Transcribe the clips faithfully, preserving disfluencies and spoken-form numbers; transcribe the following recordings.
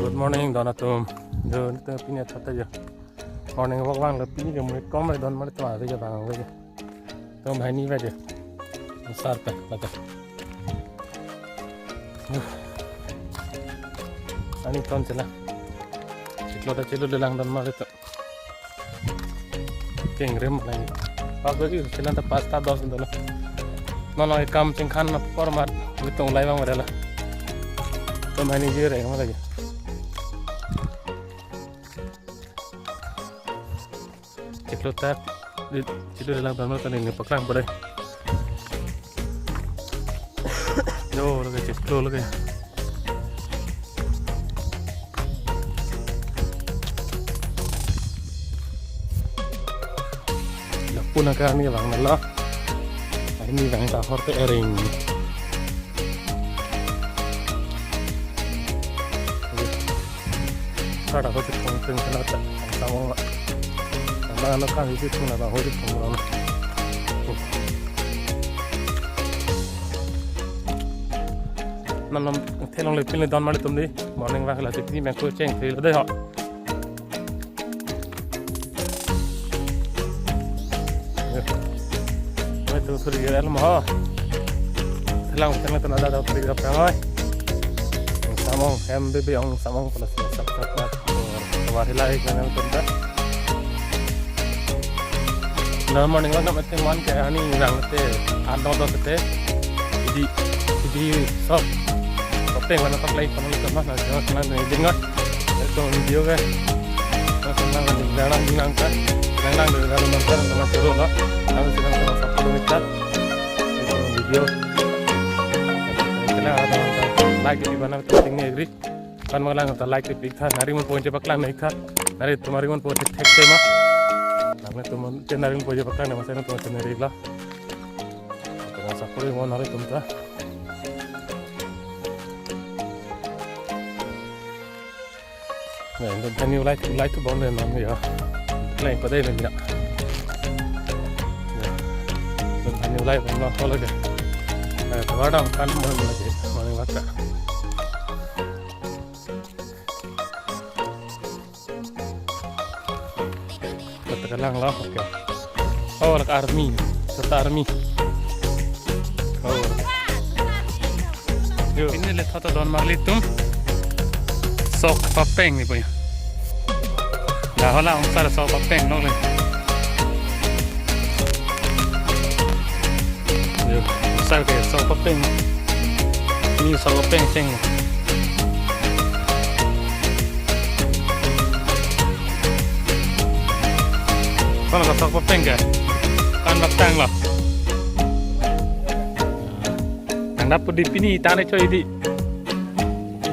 Good morning, don atum. Jo, nelitum pini athak ta jo. Morning walk vanglo, pini ke muit kom le don mari tum ave jo bang ave jo. Tum hai ni ave jo. Sar pe lake. Ani ton chela. Chiklo ta chelo le lang don mari tum. Kengrim lagi. Waktu itu sekitar pas ta dos dolo. Nono kam chingkhan na por mat, nelitum lai bang pada la. Tum hai ni jire ma lagi. Chiklo ta, di, chiklo lang bang tani ni paklang pada. Yo, lake chiklo lake. Lapu na kami bang nalo. Ini bang ta hor te ering. Kada ko chikong ping kena ta. Samong la. Bang ano kami chikong na bang ho chikong la. Nang nom thelong le pin le don mari tum di. Morning walk la chipni meng ko cheng thei lo de ho. Mai tu suri gel mo ho. Selang selang tu nada da suri gel pang oi. Samong M B B ong samong plus subscribe na. Kawari like na nang tum ta. Na morning walk na mate man ke ani rang te ando do te. Di di sok. Kopeng mana paklai kono le kono na jangan senang ni dengar. Itu video ke. Senang ni jalan bilang ka. Senang ni jalan mantar sama suruh lo. Kami sedang sama satu kilometer. Itu video. Kena ada like di mana penting ni agree. Kan malang ta like pik tha, narimun ponche paklang nai tha, naritum narimun ponche thek tema. Nang tum narimun ponche paklang nama saya tum nari la. Tum support mo naritum ta. Nah, ini tani ulai ulai tu bang dan nang ya. Lain pada ini ya. Tani ulai bang lah kalau ke. Eh, kawada kan mana mana je, mana mana. Kata kalang lah, oke. Oh, lake army, serta army. Oh. Yo, ini le thata don marli tum. Sok papeng ni punya. Dah hola ungsar sok papeng nong le. Yo, ungsar ke sok papeng. Ini sok papeng cheng. Kono ka sok papeng ke? Kan laptang lo. Nang dap di pini tane choi di.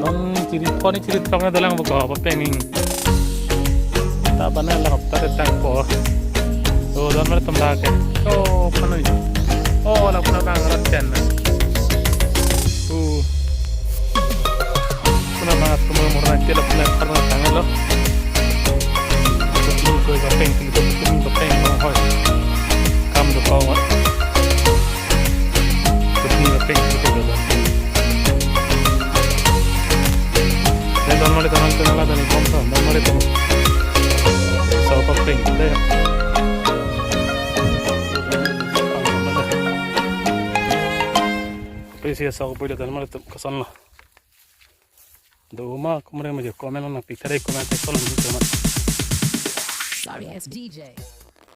Non chiri phone chiri throk na dalang buka papeng ning. Ta bana la hopta te tang po. Oh, don mari tum dak ke. Oh, panoi. Oh, la puna bang rat chen na. Uh. Puna bang tum mur na ke la puna par na tang lo. Tum ko ka peng, tum ko peng, tum ko peng, oh, hoi. Kam do ko. Tum ko peng, tum ko. Dei, don mari tum, tum la tani bom tum, don mari tum. Sok papeng, dei. Pisi sok pui don mari tum, koson lo. Do ma kumre mujhe comment na pithare comment section lo tum. Sorry, it's D J.